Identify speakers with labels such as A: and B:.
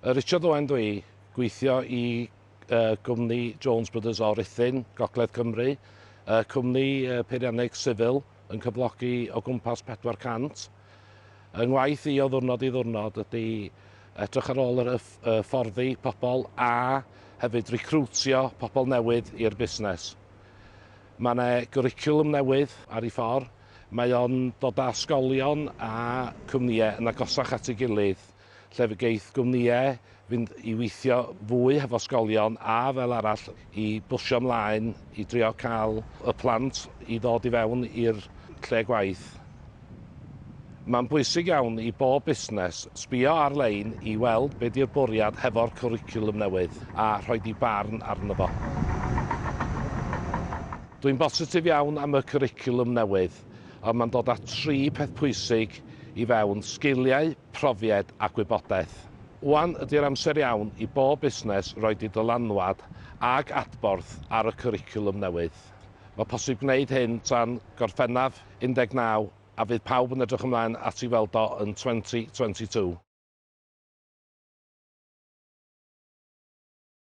A: Richard Owen dwi, gweithio i gwmni Jones Brothers o Ruthun, Gogledd Cymru, cwmni peirianneg sifil yn cyflogi o gwmpas 400. Yng ngwaith i o ddwrnod i ddwrnod ydy edrych ar ôl yr hyfforddi pobl a hefyd recrwtio pobl newydd i'r busnes. Mae yna gwricwlwm newydd ar ei ffordd. Mae o'n dod â ysgolion a cwmnïau yn agosach at ei gilydd, lle fe geith gwmnïau fynd i weithio fwy hefo ysgolion a fel arall i bwsio ymlaen i drio cael y plant i ddod i fewn i'r lle gwaith. Mae'n bwysig iawn i bob busnes sbio ar-lein i weld be di'r bwriad hefo'r cwricwlwm newydd a rhoi di barn arno fo. Dwi'n bositif iawn am y cwricwlwm newydd, ond mae'n dod â tri peth pwysig i fewn: sgiliau, profiad a gwybodaeth. Wan ydy'r amser iawn i bob busnes roi di dylanwad ag adborth ar y cwricwlwm newydd. Mae posib gwneud hyn tan Gorffennaf 19 a fydd pawb yn edrych ymlaen at i weld o yn 2022.